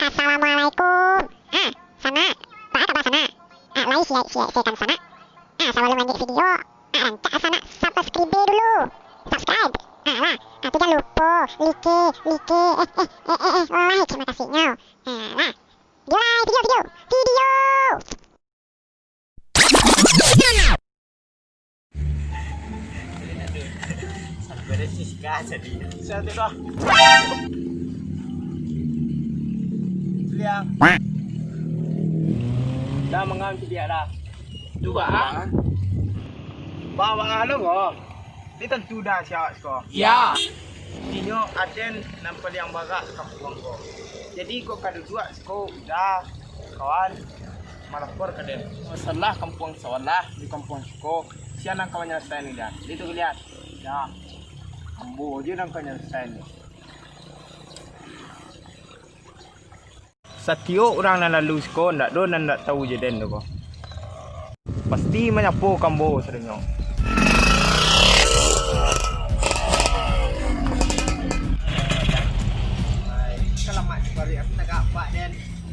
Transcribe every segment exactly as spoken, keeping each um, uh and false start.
Assalamualaikum. Ah, sanak. Baa kaba sanak? Ah, lai siek-siek sanak. Ah, sabalun lanjuik video, ah, rancak sanak subscribe dulu. Subscribe. Ah, lah. Ah, tu jan lupo like, like. Eh, eh, eh, eh, eh, like, makasih nyo. Ah, lah. Video, video, video. Video. Sampai dah siska jadi. Satu dah. Liang. Dah mangan tu dia dah. Tu bah. Bah, bah, alo ko. Dia tentu dah siap ko. Ya. Inyo aden nan paliang barak kampuang ko. Jadi ko ka duduak siko udah kawan malapor ka den. Masalah kampuang sawalah di kampuang siko, sia nan ka manyalasaian ni, lian. Itu lian. Ya. Ambo je nan ka manyalasaian ni. Satiok urang nan lalu siko, ndak do nan ndak tahu je den tu ko. Pasti manyapo ka ambo sadonyo. Kalamak dibalik aku tagak apak den.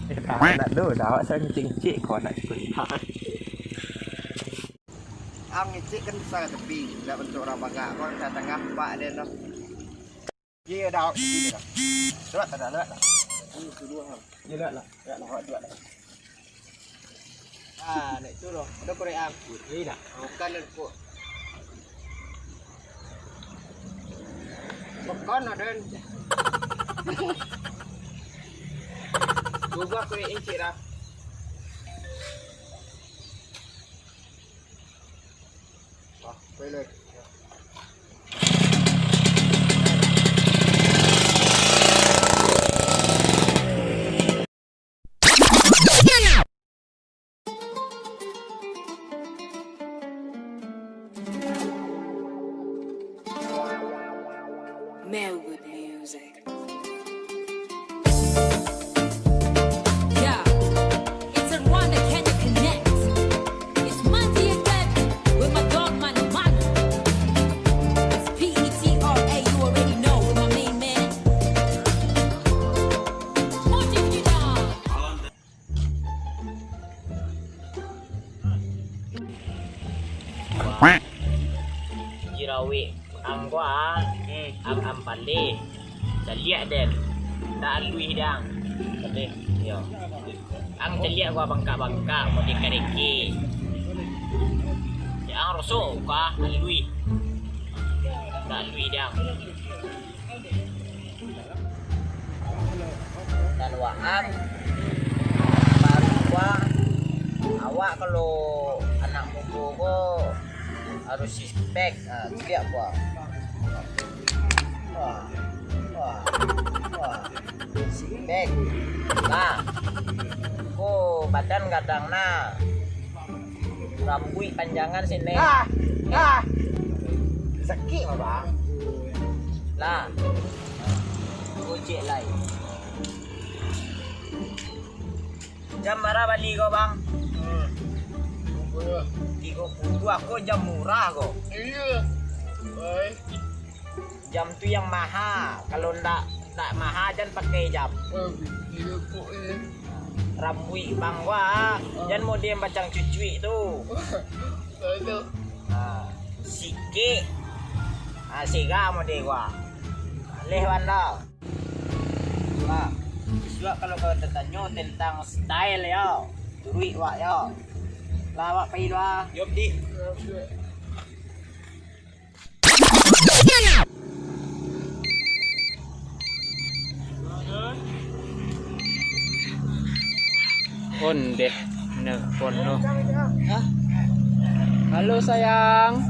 Eh, tak, tak do, dah awak salah ngicik-ngicik ko nak ikut. Ang ngicik kan besar tapi ndak bantuak urang bagak ko, ka tangah apak den tu. Iyo, dah, awak sini dah. Lewat dah, lewat dah. Ini sudah, ha. Iyo, lewat lah, lewat lah, awak lewat lah. Ah, naik tu loh. Ada korek ang. Ini dah. Bukan dah kok. Bukan ada. Ubah korek encik dah. Melwood Music. Yeah, it's a Rwanda Kenya connect. It's Manzi again with my dog Manu Manu. It's P E T R A, you already know, with my main man. Motivida. Jerawik ang ko, ah. Hmm. Ang, ang pandai. Caliak den. Tak aluih dang. Pandai. Yo. Ang caliak ko bangkak-bangkak, model kareke. Ya, ang rosok ko, ah, aluih. Tak aluih dang. Nan waang, baru ko, awak kalau anak mudo ko harus respect, ha, caliak ko. Wah, wah, wah. Respect. Nah, ko badan gadang nah. Rambuik panjangan sini. Ah, ah. Sakik mah, Bang. Lah. Gojek lai. Jam bara bali ko, Bang? Hmm. Tigo puluah ko jam murah ko. Iyo. Oi. Jam tu yang maha. Kalau ndak, ndak maha, jan pakai jam. Oh, iyo kok, eh. Rambuik bang wak, jan model macam cucuik tu. Aduh. Ha, sikik. Ha, sega model wak. Leh wan dah. Ha, isuak kalau kau tatanyo tentang style yo, turuik wak yo. Lah, wak pai dulu ah. Yo, Dik. Ondeh, nelpon lo. Hah? Halo, sayang.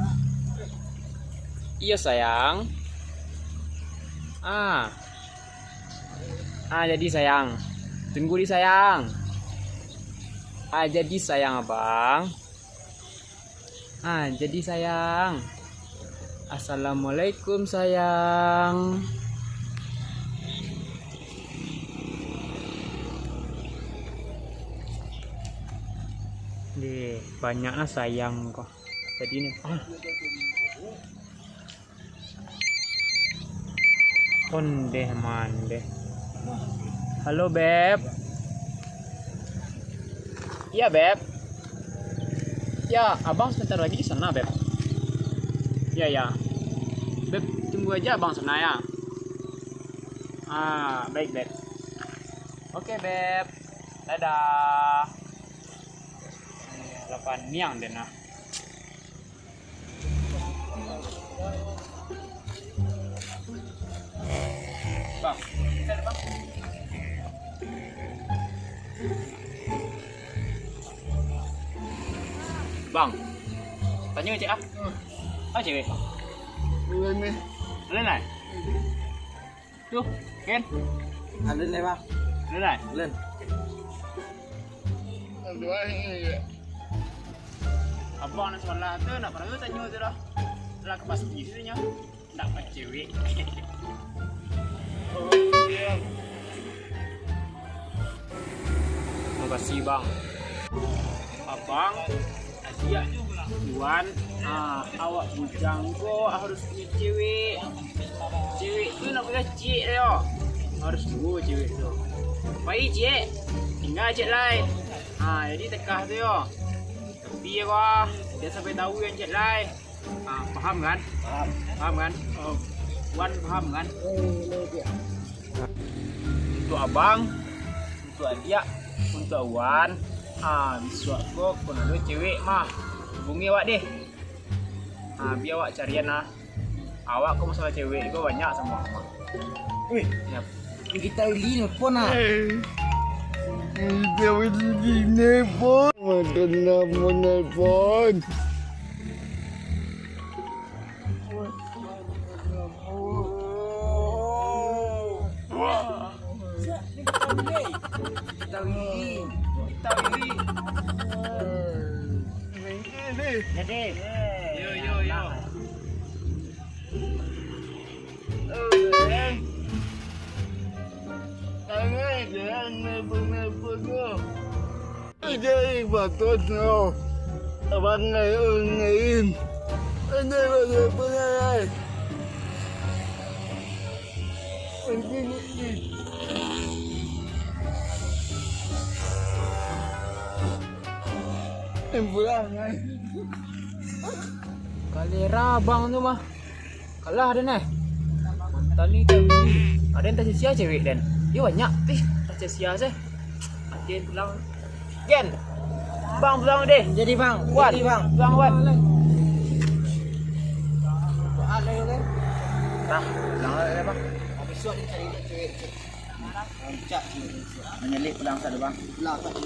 Iyo, sayang. Ah. Ah, jadi, sayang. Tunggu di, sayang. Ah, jadi, sayang, abang. Ah, jadi, sayang. Assalamualaikum, sayang. Deh, banyaklah sayang ko. Tadi ni. Ah. Ondeh mandeh. Halo, Beb. Iya, Beb. Ya, abang sebentar lagi di sana, Beb. Ya, ya. Beb, tunggu aja abang sana, ya. Ah, baik, Beb. Oke, Beb. Dadah. Lapan niang den, nah. Bang, Bang, tanyo cek ah. Hmm. Apa cewek? Bulan ni. Bulan lah? Tu, Ken. Alun lai, Bang. Alun lai? Alun. Abang nak sekolah tu, nak pernah tu tanyo tu dah. Lah ka pasti tu nyo. Nak pacewek. Makasih, Bang. Abang, adiak, tuan, ah, awak bujang ko harus punyo cewek. Cewek tu nak bagacik yo. Harus duo cewek tu. Pai, cek. Tingga cek lai. Ha, jadi tekah tu yo. Tapi yo, ah, jan sampai tahu yang cek lai. Ah, paham kan? Paham. Paham kan? Oh, Wan paham kan? Untuk abang, untuk adiak, untuk Wan, ah, bisuak ko, kalau ado cewek mah, hubungi awak deh. Ah, bia awak carian lah. Awak ko masalah cewek ko banyak samo awak. Wih, ya. Kita Willy nelpon ah. Kita Willy nelpon. Makan nama nelpon. Kita Willy. Kita Willy. Jadi. Yo, yo, yo. Tangan jangan benar-benar. Jadi bagus no. Abang ngain. Ini benar-benar. Kalera abang tu mah. Kalah den eh. Mantan ni dah beli. Aden tasia-sia cewek den. Yo banyak. Ih, tasia-sia seh. Aden pulang. Gen. Bang pulang deh. Jadi bang. Wan. Jadi bang. Pulang Wan. Nah, pulang lah bang. Habis tu ada cari cewek. Rancak cewek. Menyelik pulang satu bang. Pulang satu.